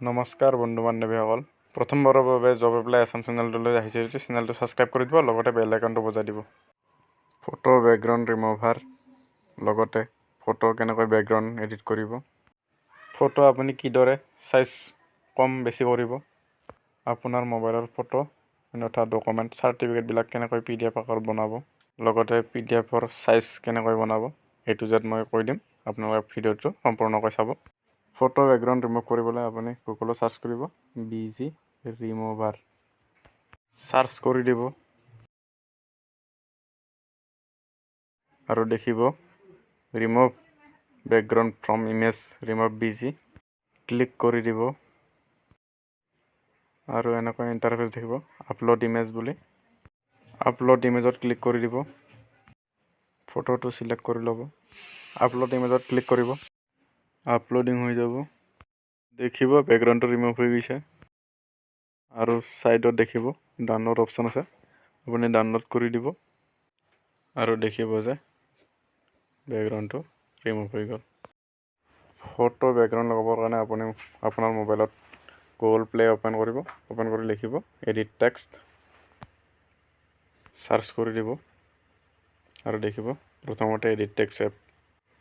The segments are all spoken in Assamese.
নমস্কাৰ বন্ধু বান্ধৱীসকল, প্ৰথমবাৰৰ বাবে জব এপ্লাই আছাম চেনেলটোলৈ আহিছে যদি চেনেলটো ছাবস্ক্ৰাইব কৰি দিব, লগতে বেল আইকনটো বজাই দিব। ফটো বেকগ্ৰাউণ্ড ৰিম'ভাৰ, লগতে ফটো কেনেকৈ বেকগ্ৰাউণ্ড এডিট কৰিব, ফটো আপুনি কিদৰে চাইজ কম বেছি কৰিব, আপোনাৰ মোবাইলৰ ফটো অন্যথা ডকুমেণ্ট চাৰ্টিফিকেটবিলাক কেনেকৈ পিডিএফ আকাৰত বনাব, লগতে পিডিএফৰ চাইজ কেনেকৈ বনাব, এইটো জেড মই কৈ দিম। আপোনালোকে ভিডিঅ'টো সম্পূৰ্ণকৈ চাব। ফটো বেকগ্ৰাউণ্ড ৰিম'ভ কৰিবলৈ আপুনি গুগলত চাৰ্চ কৰিব বিজি ৰিম'ভাৰ, চাৰ্চ কৰি দিব আৰু দেখিব remove background from image, remove busy, click কৰি দিব আৰু এনেকৈ ইণ্টাৰফেচ দেখিব আপলোড ইমেজ বুলি। আপলোড ইমেজত ক্লিক কৰি দিব, ফটোটো চিলেক্ট কৰি ল'ব, আপলোড ইমেজত ক্লিক কৰিব, আপলোডিং হৈ যাব। দেখিব বেকগ্ৰাউণ্ডটো ৰিম'ভ হৈ গৈছে আৰু ছাইডত দেখিব ডাউনলোড অপশ্যন আছে, আপুনি ডাউনলোড কৰি দিব আৰু দেখিব যে বেকগ্ৰাউণ্ডটো ৰিম'ভ হৈ গ'ল। ফটো বেকগ্ৰাউণ্ড লগাবৰ কাৰণে আপুনি আপোনাৰ মোবাইলত গুগল প্লে অ'পেন কৰিব, অ'পেন কৰি লিখিব এডিট টেক্সট, চাৰ্চ কৰি দিব আৰু দেখিব প্ৰথমতে এডিট টেক্সট এপ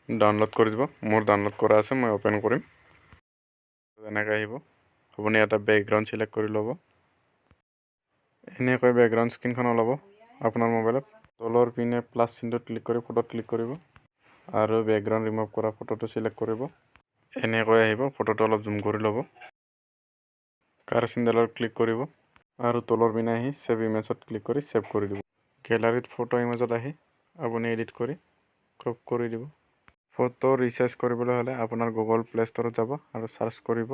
ডাউনলোড কৰি দিব। মোৰ ডাউনলোড কৰা আছে, মই অ'পেন কৰিম। এনেকৈ আহিব, আপুনি এটা বেকগ্ৰাউণ্ড চিলেক্ট কৰি ল'ব। এনেকৈ বেকগ্ৰাউণ্ড স্ক্ৰীণখন ওলাব আপোনাৰ মোবাইলত। তলৰ পিনে প্লাছ চিনটোত ক্লিক কৰি ফটোত ক্লিক কৰিব আৰু বেকগ্ৰাউণ্ড ৰিম'ভ কৰা ফটোটো চিলেক্ট কৰিব। এনেকৈ আহিব, ফটোটো অলপ জুম কৰি ল'ব, কাৰ চিনডালত ক্লিক কৰিব আৰু তলৰ পিনে আহি ছেভ ইমেজত ক্লিক কৰি ছেভ কৰি দিব। গেলাৰীত ফটো ইমেজত আহি আপুনি এডিট কৰি ক্ৰপ কৰি দিব। ফটো ৰিচাৰ্জ কৰিবলৈ হ'লে আপোনাৰ গুগল প্লে ষ্ট'ৰত যাব আৰু চাৰ্চ কৰিব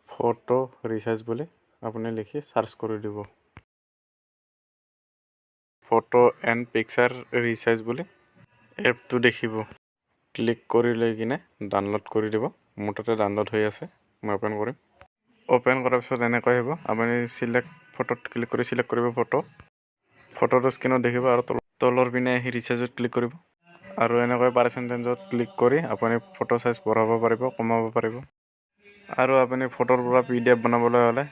ফটো ৰিচাৰ্জ বুলি, আপুনি লিখি চাৰ্চ কৰি দিব। ফটো এণ্ড পিকচাৰ ৰিচাৰ্জ বুলি এপটো দেখিব, ক্লিক কৰি লৈ কিনে ডাউনলোড কৰি দিব। মোৰ তাতে ডাউনলোড হৈ আছে, মই অ'পেন কৰিম। অ'পেন কৰাৰ পিছত এনেকৈ আহিব, আপুনি চিলেক্ট ফটোত ক্লিক কৰি চিলেক্ট কৰিব ফটো, ফটোটো স্ক্ৰীণত দেখিব আৰু তলৰ পিনে আহি ৰিচাৰ্জত ক্লিক কৰিব আৰু এনেকৈ পাৰ্চেণ্টেজত ক্লিক কৰি আপুনি ফটো চাইজ বঢ়াব পাৰিব, কমাব পাৰিব। আৰু আপুনি ফটোৰ পৰা পিডিএফ বনাবলৈ হ'লে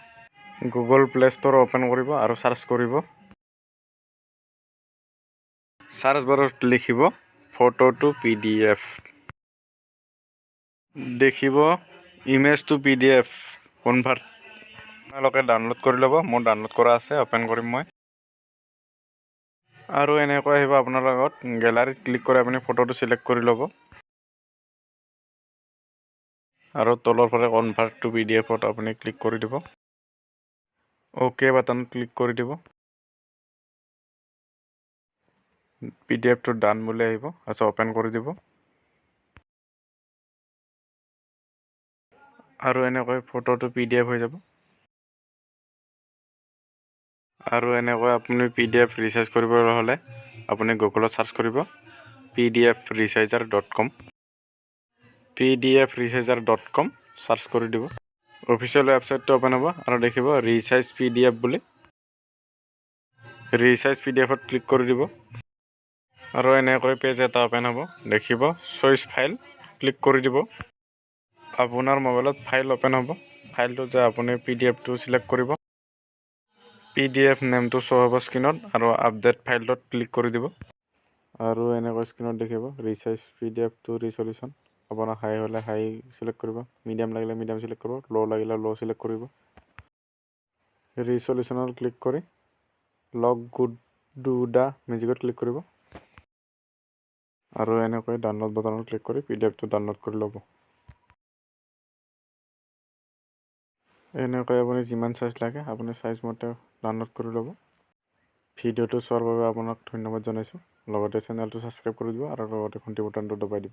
গুগল প্লে ষ্ট'ৰ অ'পেন কৰিব আৰু চাৰ্চ কৰিব, চাৰ্চ বাৰত লিখিব ফটো টু পিডিএফ, দেখিব ইমেজ টু পিডিএফ কনভাৰ্ট। আপোনালোকে ডাউনলোড কৰি ল'ব, মোৰ ডাউনলোড কৰা আছে, অ'পেন কৰিম মই। আৰু এনেকৈ আহিব আপোনাৰ লগত, গেলাৰীত ক্লিক কৰি আপুনি ফটোটো চিলেক্ট কৰি ল'ব আৰু তলৰ ফালে কনভাৰ্ট টু পিডিএফত আপুনি ক্লিক কৰি দিব, অ'কে বাটনত ক্লিক কৰি দিব। পিডিএফটো ডান বুলি আহিব, তাৰপিছত অ'পেন কৰি দিব আৰু এনেকৈ ফটোটো পিডিএফ হৈ যাব। আৰু এনেকৈ আপুনি পিডিএফ ৰিচাৰ্জ কৰিবলৈ হ'লে আপুনি গুগলত চাৰ্চ কৰিব pdfresizer.com, pdfresizer.com search কৰি দিব। অফিচিয়েল ৱেবছাইটটো অ'পেন হ'ব আৰু দেখিব ৰিচাইজ পিডিএফ বুলি, ৰিচাইজ পিডিএফত ক্লিক কৰি দিব আৰু এনেকৈ পেজ এটা অ'পেন হ'ব, দেখিব চইচ ফাইল, ক্লিক কৰি দিব। আপোনাৰ মোবাইলত ফাইল অ'পেন হ'ব, ফাইলটো যে আপুনি পিডিএফটো চিলেক্ট কৰিব, পিডিএফ নেমটো শ্ব' হ'ব স্ক্ৰীণত আৰু আপডেট ফাইলটোত ক্লিক কৰি দিব আৰু এনেকৈ স্ক্ৰীণত দেখিব ৰিচাইজ পিডিএফ টু ৰিচলিউশ্যন। আপোনাৰ হাই হ'লে হাই চিলেক্ট কৰিব, মিডিয়াম লাগিলে মিডিয়াম চিলেক্ট কৰিব, ল' লাগিলে ল' চিলেক্ট কৰিব। ৰিচলিউশ্যনত ক্লিক কৰি লক গুড do the মেজিকত ক্লিক কৰিব আৰু এনেকৈ ডাউনলোড বাটনত ক্লিক কৰি পিডিএফটো ডাউনলোড কৰি ল'ব। এনেকৈ আপুনি যিমান চাইজ লাগে আপুনি চাইজ মতে ডাউনলোড কৰি ল'ব। ভিডিঅ'টো চোৱাৰ বাবে আপোনাক ধন্যবাদ জনাইছোঁ, লগতে চেনেলটো ছাবস্ক্ৰাইব কৰি দিব আৰু লগতে ঘণ্টি বটনটো দবাই দিব।